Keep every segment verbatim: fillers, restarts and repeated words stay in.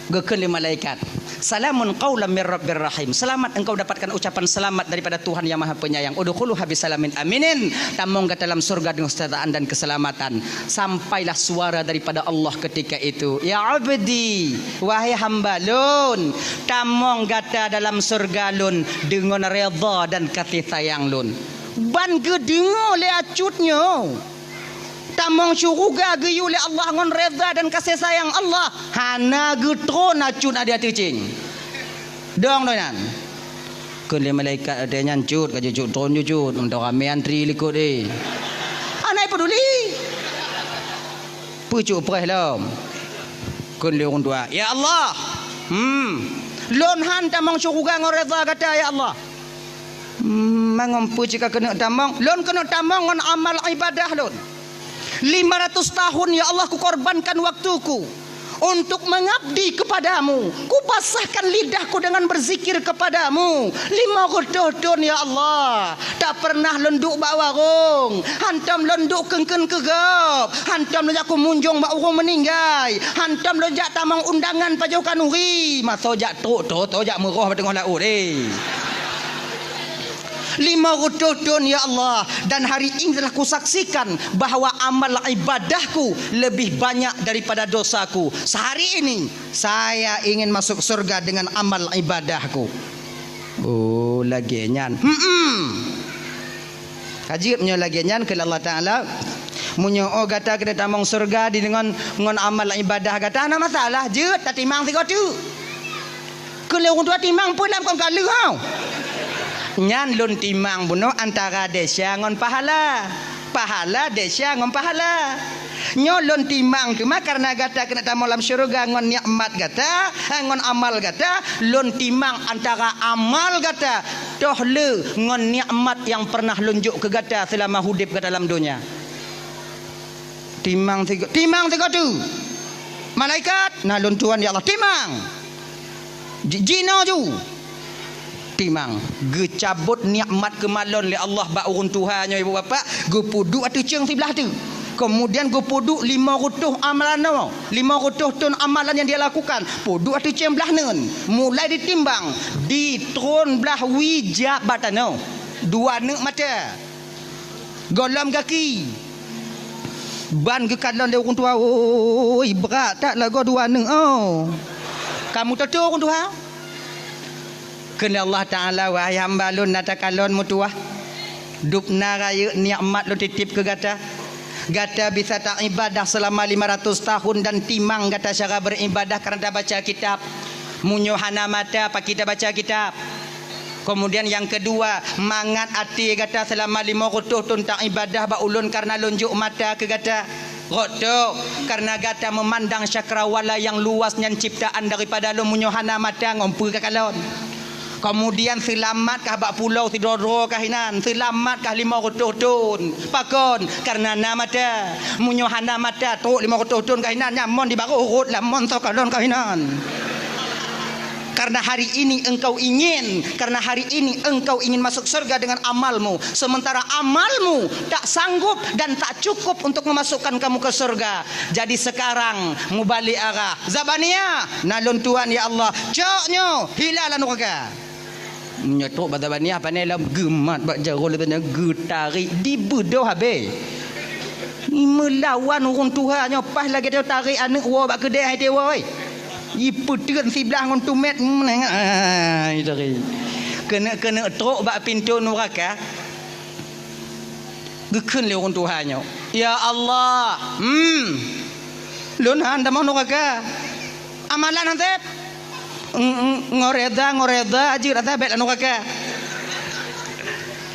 Geukheun lé malaikat, "Salamun qaulam mir rabbir rahim." Selamat engkau dapatkan ucapan selamat daripada Tuhan yang Maha Penyayang. "Udkhuluha bisalamin aminin." Tamong gata dalam surga dengan kesejahteraan dan keselamatan. Sampailah suara daripada Allah ketika itu, "Ya abdi, wahai hamba lôn, tamong gata dalam surga lôn dengan redha dan kasih sayang lôn." Ban geudeungoe lé acut nyoe. Tamong syuruga geuyue lé Allah ngon redha dan kasih sayang Allah, hana geutron acut adak teucéng. Dong donya nyan. Kheun lé malaikat watée nyan, "Cut, ka jeuet cut tron jeuet cut, meuntang ramé antri likot, eh." Hana peuduli. Peucok preh lom. Kheun lé ureuëng tuha, "Ya Allah, hmm, lôn han tamong syuruga ngon redha gata, ya Allah." Hmm, mangon peue cit ka keuneuk tamong? Lôn keuneuk tamong ngon amal ibadah lôn. Lima ratus tahun, ya Allah, kukorbankan waktuku untuk mengabdi kepadamu. Kupasahkan lidahku dengan berzikir kepadamu. Lima reutôh thon, ya Allah, tak pernah lôn duek bak warong. Hantom lôn duek keun-keun keu gob. Hantom lôn jak kumunjong bak ureuëng meuninggai. Hantom lôn jak tamong undangan pajoh khanuri. Masa jak trok, trok, trok jak meuroh bak teungoh laôt, eh. Lima reutôh thon, ya Allah, dan hari ini telah kusaksikan bahwa amal ibadahku lebih banyak daripada dosaku. Sehari ini, saya ingin masuk surga dengan amal ibadahku. Oh, lagée nyan. Hmm. Ka jeuet meunyoe lagée nyan, kheun Allah Taala, "Meunyoe gata keuneuk tamong surga di ngon, ngon amal ibadah gata, hana masalah, jeuet tatimang sigoe teuk." Kheun lé ureuëng tuha, "Timang peue lam kon ka lheueh hau?" "Nyan lôn timang bunoe antara desya ngon pahala. Pahala desya ngon pahala. Nyoe lôn timang teuma kareuna gata keuneuk tamong lam syeuruga ngon nikmat gata, eh, ngon amal gata, lôn timang antara amal gata toh le ngon nikmat nyang pernah lôn jok keu gata seulama udeb gata lam donya." Timang sigo-, timang sigoe teuk. Malaikat, "Na lôn tuan, ya Allah." "Timang." Ji-, jinoe ju. Timang. Geucabot nikmat keumalon lé Allah bak ureuëng tuha nyoe, ibu bapak, geupeuduek ateueh ceueng siblah teuk. Kemudian geupeuduek lima reutôh amalan nyoe, lima reutôh thon amalan nyang dia lakukan. Peuduek ateueh ceueng blah neun. Mulai ditimbang, di tron blah wie jak bak tanoh. Dua neuk mata. Gohlom gaki. Ban geukalon lé ureuëng tuha, "Oi, brat that lagoe dua neuk, oh." Ka meutoto ureuëng tuha. Kheun lé Allah Taala, "Wahai hamba lôn, na takalon meutuwah. Dubna rayeuk nikmat lôn titip keu gata. Gata bisa taibadah seulama lima ratus tahun dan timang gata cara beribadah kareuna tabaca kitab. Meunyoe hana mata, pakri tabaca kitab?" Kemudian nyang keudua, mangat até gata seulama lima reutôh thon taibadah bak ulôn kareuna lôn jok mata keu gata. Rot tok, kareuna gata meumandang cakrawala nyang luas nyan ciptaan daripada lôn, meunyoe hana mata ngon peue kakalon. Kemudian seulamat kah bak pulo sidroe-droe kah inan, seulamat kah lima reutôh thon. Pakon? Kareuna na mata. Meunyoe hana mata, trok lima reutôh thon kah inan, nyan mon di barôh rot lam mon soe kalon kah inan. Karena hari ini engkau ingin, karena hari ini engkau ingin masuk surga dengan amalmu, sementara amalmu tak sanggup dan tak cukup untuk memasukkan kamu ke surga. Jadi sekarang mubalik arah. Zabaniah, na lôn tuan ya Allah. Cok nyoe, hila lam nuraka. Nyoe trok bak Zabaniah, pane lom geumat bak jaroe lé, pane geutarek, dibeudôh habéh. Meulawan ureuëng tuha nyoe, paih lagée nyoe tarek aneuëk woe bak keudée hai teuwoe. Ipeuteun siblah ngon tumét, ai, teuka. Keuneuk-keuneuk trok bak pintoe nuraka. Geukheun lé ureuëng tuha nyoe, "Ya Allah, hmm, lôn han tamong nuraka. Amalan han sép. Ng-, ng-, ngon reda, ngon reda jeuet ata bék lam nuraka.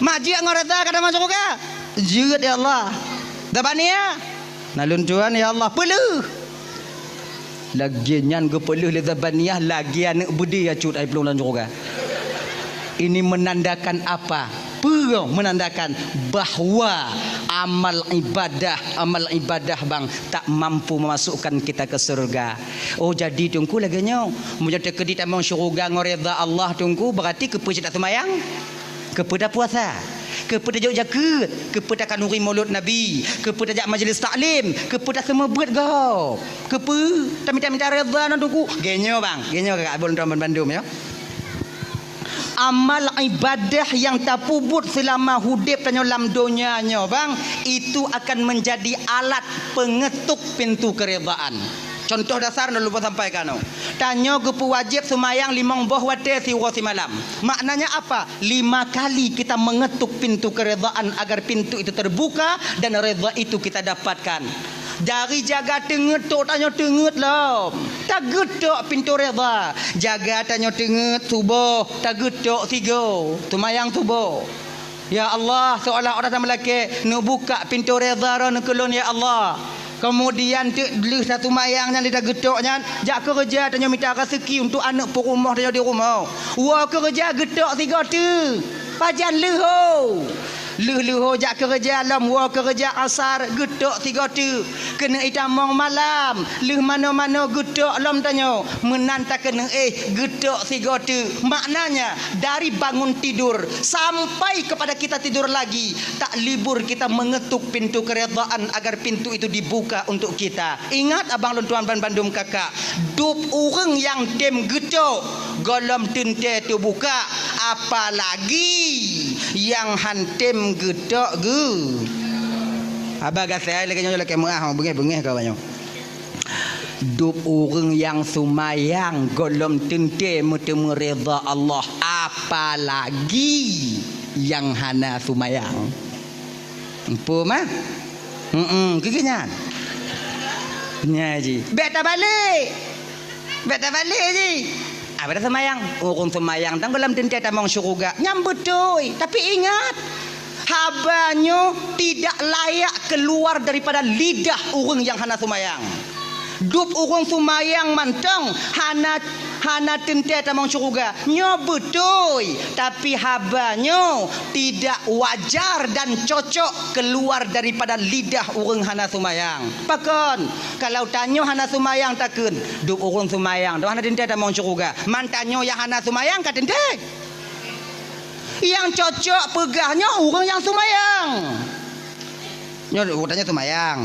Mak jeuet ngon reda ka tamong syeuruga. Jeuet, ya Allah. Zabaniah, na lôn tuan, ya Allah, peuleueh." Lagée nyan geupeuleueh lé Zabaniah lagée aneuëk beudé ya cut ai plueng lam syeuruga. Ini menandakan apa? Peue menandakan bahwa amal ibadah, amal ibadah bang tak mampu memasukkan kita ke surga. Oh, jadi Teungku lagée nyoe, meunyoe teukeudi tamong syeuruga ngon reda Allah Teungku, berarti keupeue cit tak seumayang? Keupeue tapuasa? Keupeue tajok jakeuet? Keupeue takhanuri mulod Nabi? Keupeue tajak majlis taklim? Keupeue taseumeubeuet gob? Keupeue tamita-mita redha ngon Teungku? Geuh nyoe bang, geuh nyoe kakak bolon bandum ya. Amal ibadah nyang tapeubuet seulama udeb tanyoe lam donya nyoe bang, itu akan menjadi alat pengetuk pintu keredaan. Contoh dasar nyang lôn sampaikan nyoe. Tanyoe geupeuwajéb seumayang limong boh watée siuroe simalam. Maknanya apa? Lima kali kita mengetuk pintu keredaan agar pintu itu terbuka dan redha itu kita dapatkan. Dari jaga teungeut tok tanyoe teungeut lom. Tageutok pintu redha. Jaga tanyoe teungeut suboh. Tageutok sigoe. Seumayang suboh. Ya Allah, seolah-olah tameulakée, neubukak pintu redha droeneuh keu lôn, ya Allah. Keumudian teuk lheueh taseumayang nyan di tageutok nyan, jak keureuja tanyoe mita raseuki untuk aneuëk peurumoh tanyoe di rumoh. Woe keureuja geutok sigoe teuk. Pajan lheueh ho. Lheueh-lheueh ho jak keureuja lom woe keureuja asar geutok sigoe teuk. Keuneuk itamong malam, lheueh manoe-manoe geutok lom tanyoe. Meunan takeuneuk éh geutok sigoe teuk. Maknanya, dari bangun tidur sampai kepada kita tidur lagi, tak libur kita mengetuk pintu keredaan agar pintu itu dibuka untuk kita. Ingat abang lôn tuan ban bandum kakak, dub ureuëng nyang tem geutok, gohlom teuntée teubuka, apalagi nyang han tem geutok geu. Haba gasai lagée nyoe lakée meuah beungéh-beungéh ka banyoe. Dub ureuëng nyang seumayang gohlom teuntée meuteumé redha Allah, apalagi nyang hana seumayang. Empu mah? Heeh, keu nyan. Nya ji. Bék tabalek. Bék tabalek ji. Abada seumayang. Ureuëng seumayang tan gohlom teuntée tamong syeuruga. Nyang beutôi. Tapi ingat, haba nyoe tidak layak keluar daripada lidah ureuëng nyang hana seumayang. Dub ureuëng seumayang mantong hana, hana teuntée tamong syeuruga. Nyoe beutôi, tapi haba nyoe tidak wajar dan cocok keluar daripada lidah ureuëng hana seumayang. Pakon? Kalau tanyoe hana seumayang takheun, dub ureuëng seumayang, dub hana teuntée tamong syeuruga. Man tanyoe nyang hana seumayang ka teuntée. Nyang cocok peugah nyoe ureuëng nyang seumayang. Nyoe ureuëng tanyoe seumayang.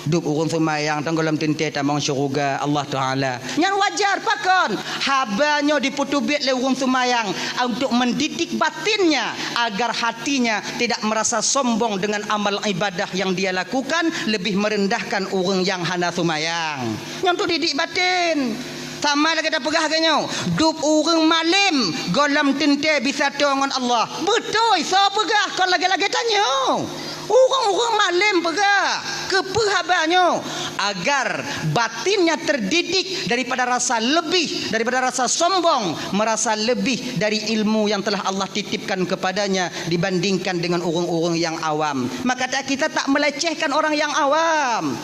Dub ureuëng seumayang tan gohlom teuntée tamong syeuruga Allah Taala. Nyan wajar pakon? Haba nyoe dipeuteubiet lé ureuëng seumayang untuk mendidik batinnya agar hatinya tidak merasa sombong dengan amal ibadah yang dia lakukan, lebih merendahkan ureuëng nyang hana seumayang. Nyoe untuk didik batin. Sama lagée tapeugah lagée nyoe, dub ureuëng malém gohlom teuntée bisa toe ngon Allah. Beutôi, soe peugah kon lagée-lagée tanyoe? Ureuëng-ureuëng malém peugah. Keupeue haba nyoe? Agar batinnya terdidik daripada rasa lebih, daripada rasa sombong, merasa lebih dari ilmu yang telah Allah titipkan kepadanya dibandingkan dengan ureuëng-ureuëng nyang awam. Maka kita tak melecehkan orang yang awam.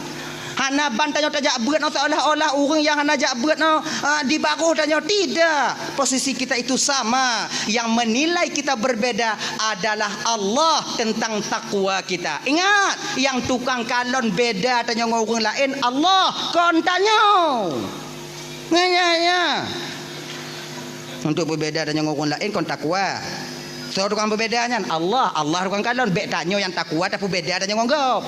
Hana ban tanyoe tajak beuet nyoe seolah-olah ureuëng nyang hana jak beuet nyoe, ah, di barôh tanyoe. Tidak. Posisi kita itu sama. Yang menilai kita berbeda adalah Allah tentang takwa kita. Ingat, nyang tukang kalon beda tanyoe ngon ureuëng laén Allah, kon tanyoe. Nyan, nyan, nyan. Untuk peubeda tanyoe ngon ureuëng laén kon takwa. Soe tukang peubeda nyan? Allah. Allah tukang kalon. Bék tanyoe nyang takwa tapeubeda tanyoe ngon gob.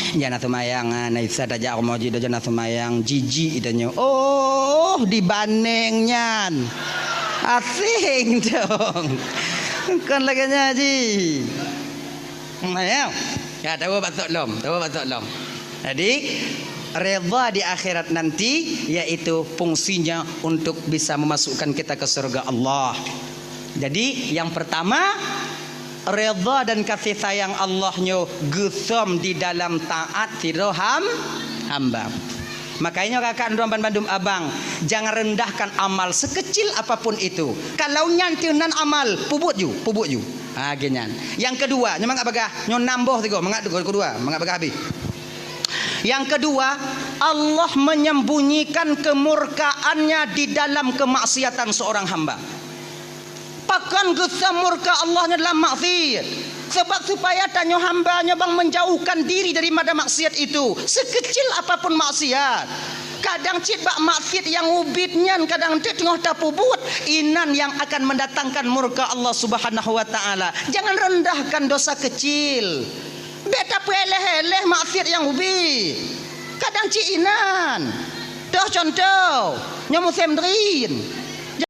Nyang na seumayang, ah, na Isa tajak rumoh jih, dojo na seumayang, jijik tanyoe. Oh, dibandéng nyan. Aséng dong. Kon lagée nyan jih. Hmm, ya. Ya, tawa batok lom, tawa batok lom. Jadi, redha di akhirat nanti yaitu fungsinya untuk bisa memasukkan kita ke surga Allah. Jadi, yang pertama, redha dan kasih sayang Allah nyoe geusom di dalam taat sidroe ham-, hamba. Makanya kakak droe ban bandum abang, jangan rendahkan amal sekecil apapun itu. Kalau nyan teuh nan amal, pubuet ju, pubuet ju. Ha, geuh nyan. Yang kedua, nyoe mangat bagah, nyoe nam boh sigoe, mangat kedua, mangat bagah habéh. Yang kedua, Allah menyembunyikan kemurkaannya di dalam kemaksiatan seorang hamba. Pakon geusom murka Allah nyoe dalam maksiat? Sebab supaya tanyoe hamba nyoe bang menjauhkan diri daripada maksiat itu, sekecil apapun maksiat. Kadang cit bak maksiat nyang ubit nyan kadang teungoh tapeubuet, inan nyang akan mendatangkan murka Allah Subhanahu wa Ta'ala. Jangan rendahkan dosa kecil. Bèk tapeuéléh-éléh maksiat nyang ubit. Kadang cit inan. Toh contoh, nyoe musém drin.